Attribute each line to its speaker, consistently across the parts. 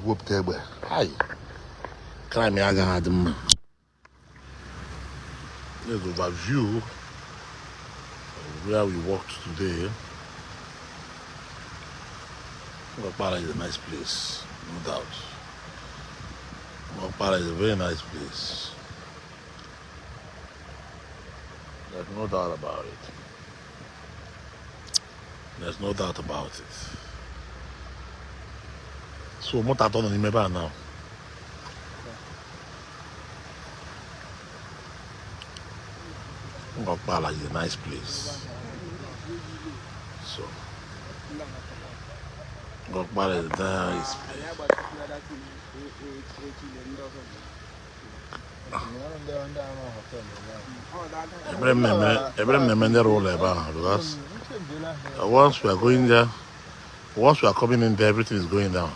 Speaker 1: Chukwu wepụta egbe, hai, crime ya agaghị adị mma. There's overview of where we worked today. Ngokpala is a nice place, no doubt. Ngokpala is a very nice place. There's no doubt about it. There's no doubt about it. So moto atọ nọ n'ime ebe a now. Ngokpala is a nice place. So Ngokpala is a nice place. Ebere m na-eme ndị ụlọ ebe ahụ because once we are going there, once we are coming in there, everything is going down.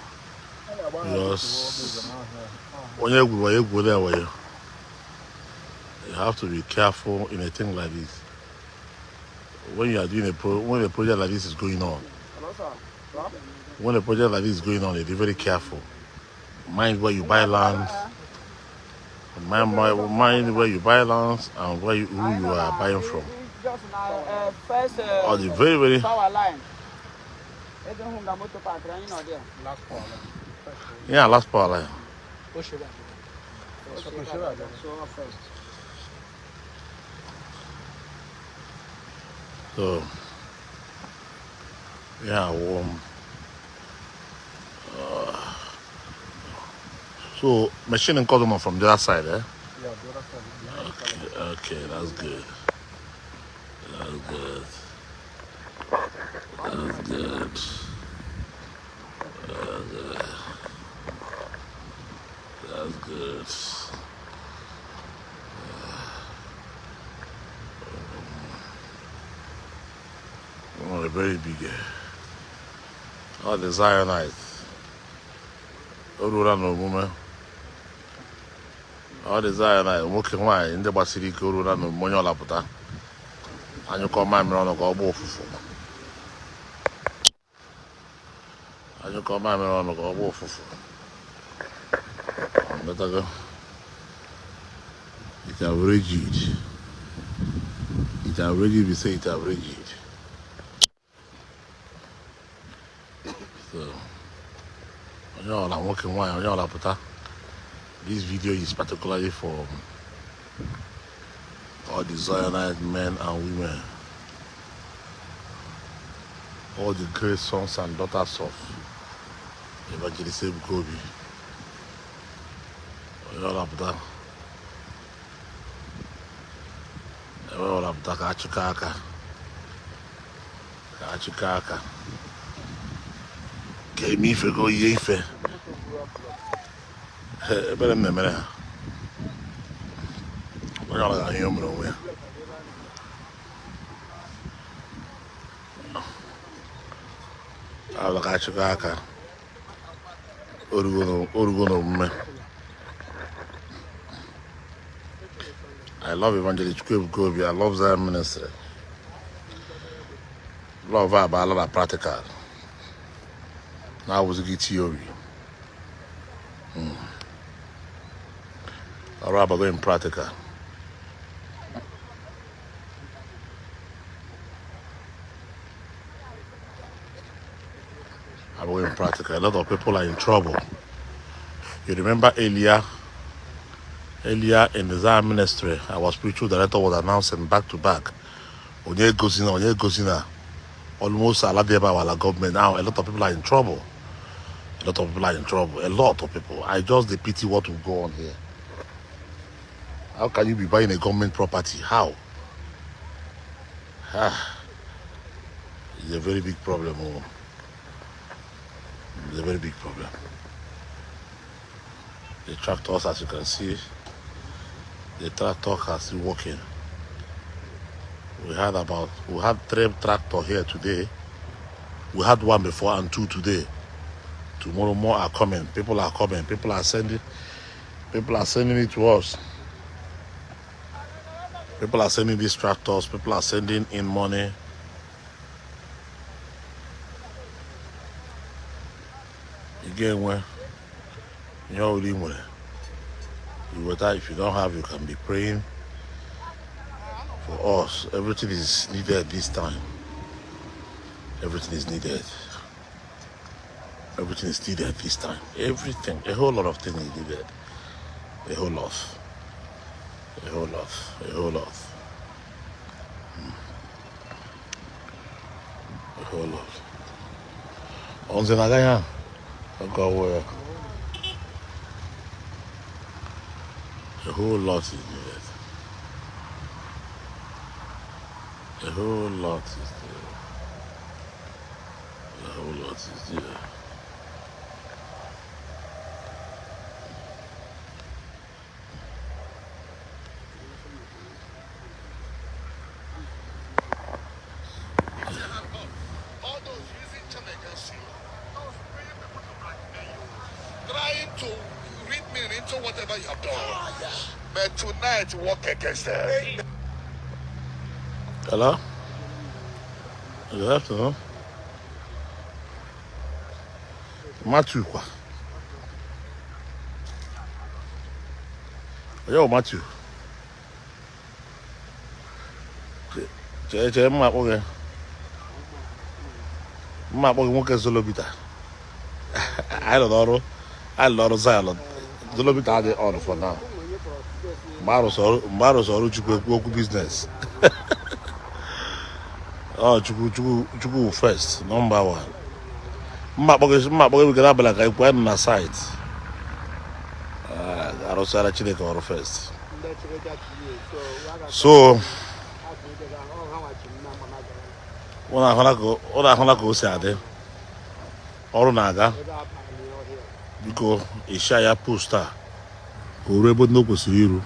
Speaker 1: Because onye egwuru wayo egwuola ya wayo. You have to be careful in a thing like this. When you are doing a pro when a project like this is going on, when a project like this is going on, you be very careful. Mind where you buy land, mind where you buy lands and where you, who you are buying from. Or the very, very
Speaker 2: Power line. Ebe hụ nga moto park anyị nọ there.
Speaker 3: Last power line.
Speaker 1: Yeah, last power line.
Speaker 2: So first.
Speaker 1: So yeah, warm. So machine and customer from the other side, eh?
Speaker 3: Yeah, the other side. Behind the
Speaker 1: Okay, okay, that's good. That's good. That's good. That's good. That's good. Oh, a very big. Oh, the Zionite. O ruola n'omume. Ọ dị Zionite, nwoke nwaanyị ndị gbasiri ike, o ruola n'omume. Onye ọlapụta anyụkọ mamịrị ọnụ ka ọ gbaa ụfụfụ, anyụkọ mamịrị ọnụ ka ọ gbaa ụfụfụ. Nghọtago? It have rigid. It have rigid, we say it have rigid. So onye ọla, nwoke nwaanyị, onye ọla pụta. This video is particularly for all the Zionite men and women, all the great sons and daughters of Evangelist Ebuka Obi. Onye ọla pụta, ebe ọla pụta ka achịkọ aka, ka achịkọ aka, ka eme ife, ka oyiye ife. Ebere m na-emere ha, onye ọla ga-ahụ ihe o mere onwe ya. Ala ka achịkọ aka, orugo n'omume. I love Evangelist Chukwuebuka Obi. I love Zion Ministry. Love abaala na practical. Na-awụzighị theory. Ọrụ abago in practical. Abago in practical. A lot of people are in trouble. You remember earlier in the Zion Ministry, our spiritual director was announcing back to back, onye gozina, onye gozina, almost ala dị ebe a wala government. Now a lot of people are in trouble. A lot of people are in trouble. A lot of people. I just dey pity what will go on here. How can you be buying a government property? How? Ah, it's a very big problem. Oh. It's a very big problem. The tractors, as you can see, the tractor are still working. We had three tractor here today. We had one before and two today. Tomorrow more are coming. People are coming. People are sending it to us. People are sending these tractors. People are sending in money. Again, where Ihe ọbụla ị nwere, you weta. If you don't have, you can be praying for us. Everything is needed this time. Everything is needed. Everything is needed this time. Everything, a whole lot of things is needed. A whole lot. A whole lot. A whole lot. A whole lot. Onze na ya. Go where? A whole lot is needed. A whole lot is needed. A whole lot is needed.
Speaker 4: All those using charm against you, those bringing people to blackmail you, trying to read meaning into whatever you have done. But tonight, work against them.
Speaker 1: Hello? Good afternoon. Matthew kwa. Onye bụ Matthew? Chee chee, mma akpọ gị. Mma akpọ gị nwoke Zolobita. Anyị nọ n'ọrụ, anyị nọ n'ọrụ Zion. Zolobita adịghị on for now. Mgbe arụsị ọrụ Chukwu, ekwu okwu business. Ọ Chukwu, Chukwu, Chukwu first, number one. Mma akpọ gị wigara abalị ka ekwu. Anyị nọ na site. Arụsịara Chineke ọrụ first. So ụnụ ahụla ka o si adị, ọrụ na-aga. Biko, ịsha ya post a ka o ruo ebe ndị o kwesịrị iru.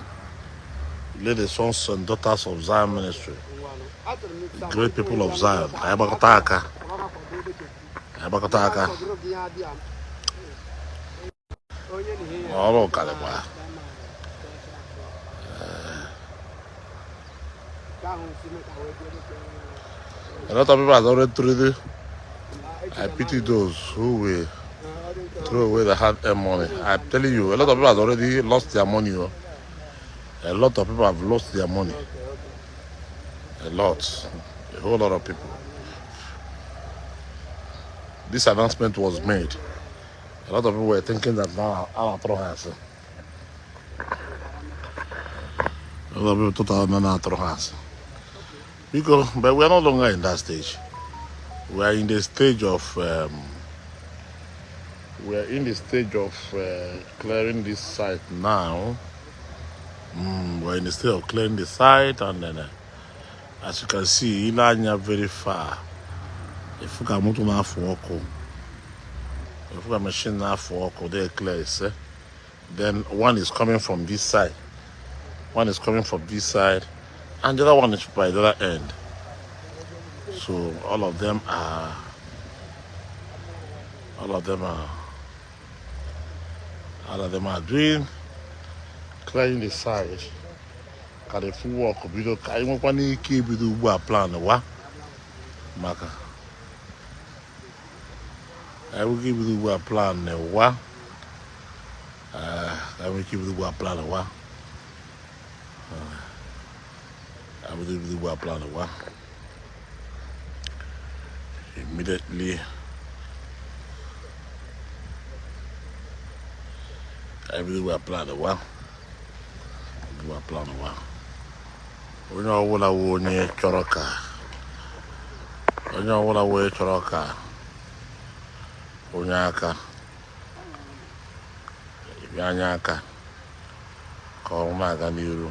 Speaker 1: Let the sons and daughters of Zion Ministry, the great people of Zion, ka anyị gbakọta aka, ka anyị gbakọta aka. Ọrụ karịkwa. A lot of people have already thrown. I pity those who will throw away the hard-earned money. I'm telling you, a lot of people have already lost their money. Oh. A lot of people have lost their money. A lot. A whole lot of people. This announcement was made. A lot of people were thinking that now I'll throw hands. A lot of people thought now I'll throw hands. Because, but we are no longer in that stage. We are in the stage of clearing this site now. We're in the stage of clearing the site, and then, as you can see, ile anya very far. If you moto na-afụ ọkụ, if you machine na-afụ ọkụ, they clear it. Then one is coming from this side, one is coming from this side, and the other one is by the other end. So all of them are doing clearing the side. Ka the full work bido, ka anyị nwekwa n'ike ibido ugbu a plan wa maka anyị nweke ibido ugbu a plan wa, ka anyị nweke ibido ugbu a plan wa, anyị bido ugbu a plan wa immediately. Anyị bido ugbu a plan wa, ugbu a plan wa. Onye ọbụla wụ onye chọrọ ka, onye ọbụla wee chọrọ ka onye aka bịa anya aka ka ọrụ na-aga n'iru,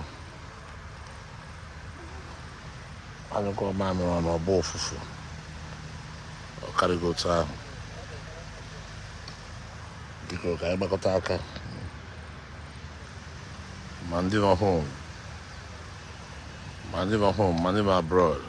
Speaker 1: anyụkọ mamịrị ọnụ ọgba ụfụfụ, ọ karịgo otu ahụ. Biko, ka anyị gbakọta aka, ma ndị nọ home, ma ndị nọ home, ma ndị nọ abroad.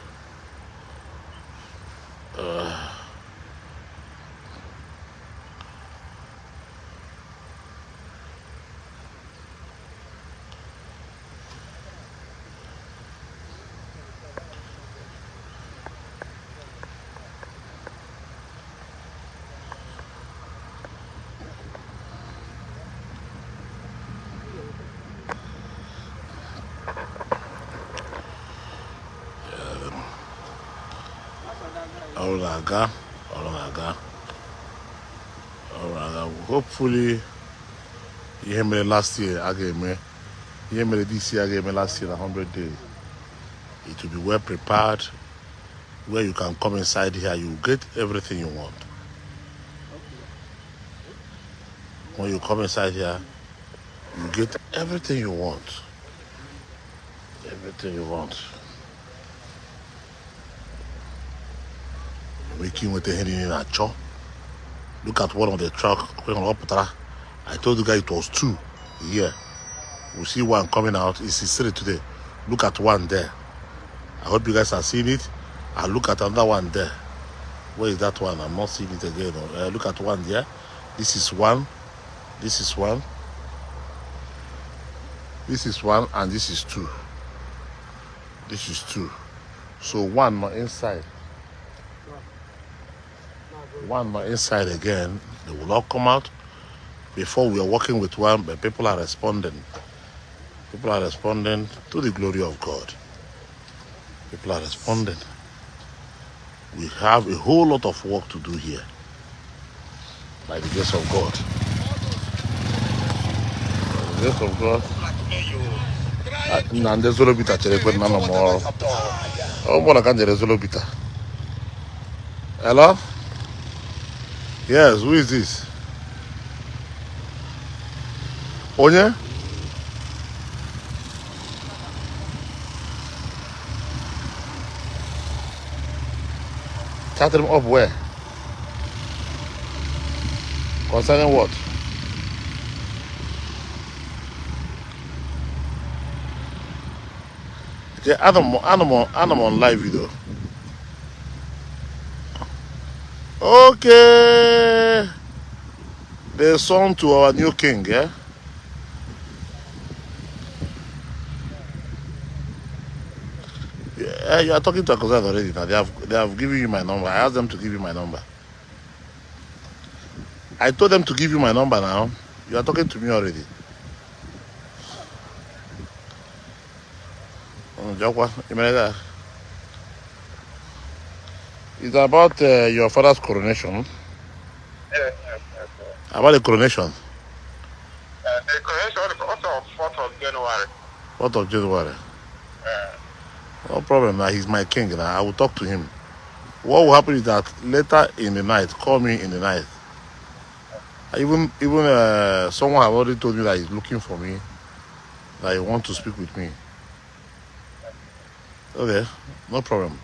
Speaker 1: Ọrụ na-aga, ọrụ na-aga, ọrụ na-aga. Hopefully ihe mere last year a ga-eme, ihe mere this year a ga-eme last year na 100 days. It will be well prepared, where you can come inside here, you get everything you want. When you come inside here, you get everything you want. Everything you want. Nwere ike inweta ihe niile na-achọ. Look at one of the truck. Ọ pụtara. I told you guys it was two here. We see one coming out. It's three today. Look at one there. I hope you guys are seeing it. I look at another one there. Where is that one? I'm not seeing it again. Look at one there. This is one. This is one. This is one, and this is two. This is two. So one more inside. One more inside again. They will all come out. Before, we are working with one, but people are responding. People are responding to the glory of God. People are responding. We have a whole lot of work to do here. By the grace of God. By the grace of God. Na ndị Zolo Bitter chere ekwe na nọ m ọrụ. Ọ bụrụ na ka m jere Zolo Bitter. Hello? Yes, who is this? Onye? Chat him up where? Concerning what? Yeah, I'm on live video. Okay. The song to our new king, yeah? Yeah, you are talking to Akozad already now. They have given you my number. I asked them to give you my number. I told them to give you my number now. You are talking to me already. Jokwa, you mean that? It's about your father's coronation.
Speaker 5: Yes.
Speaker 1: About the coronation.
Speaker 5: The coronation also on 4th of January.
Speaker 1: 4th of January. No problem now. He's my king now. I will talk to him. What will happen is that later in the night, call me in the night. Even someone have already told me that he's looking for me, that he want to speak with me. Okay, no problem.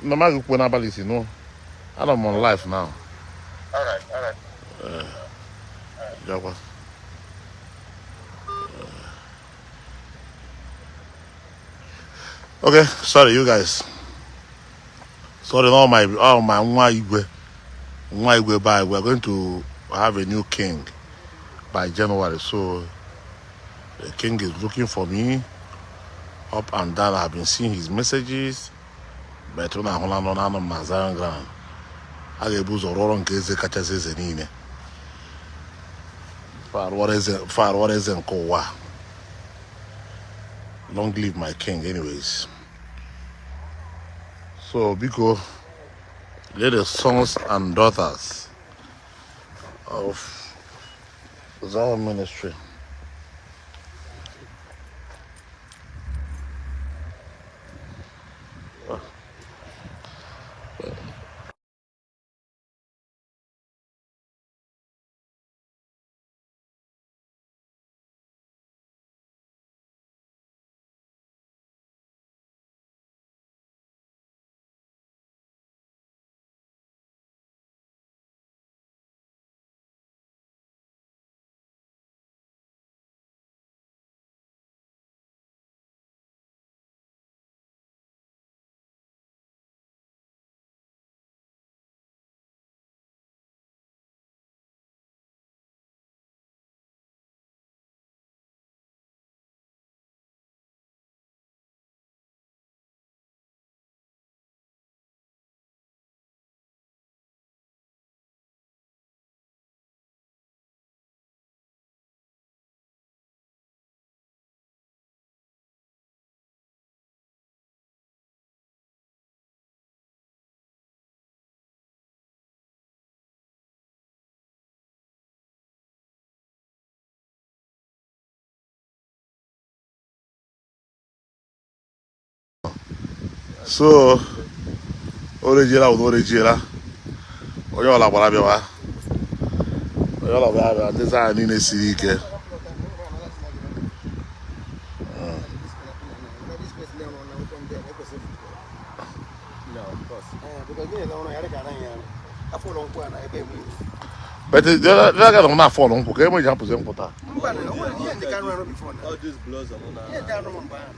Speaker 1: Mama gị kwuo n'abalị isi no. I'm on live now.
Speaker 5: All right.
Speaker 1: Jakwa. Okay, sorry you guys. Sorry, all my nwa igwe. Nwa igwe bye. We are going to have a new king by January. So the king is looking for me up and down. I've been seeing his messages. But na ahụla nọ na-anọ m na Zion ground. A ga-ebu ụzọ rụọrọ nke eze kachasị eze niile. Fa arụọrọ eze nke ụwa. Long live my king anyways. So biko, let the sons and daughters of Zion Ministry So o rejiela wụ na o rejiela. Onye ọla gbara bịawa, onye ọla gbara bịawa. Ndị Zion niile siri ike.
Speaker 3: No, of course.
Speaker 1: But the other guy nọ na-afọ ọlụ nkwụ ka e ji hapụzi nkwụ taa.
Speaker 3: All these blows are not.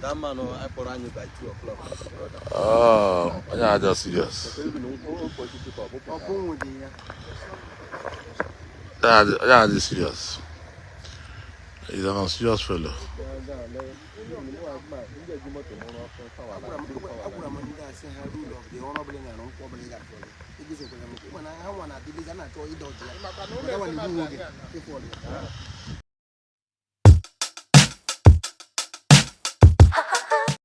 Speaker 3: That man, I put on you by 2 o'clock. Brother.
Speaker 1: Oh, onye ajọ serious.
Speaker 3: Even on
Speaker 1: Onye adị serious. He's an unserious fellow.
Speaker 6: Agwara m ndị asị ha rule of the ọrụ ọbụla ị na-arụ, nkwụ ọbụla ị ga-afọ gị egosokwara m mana ha nwa na-adịbe a na-achọ ịdọji ya. Maka nwa na-egbu nwoge ịfọlụ ya.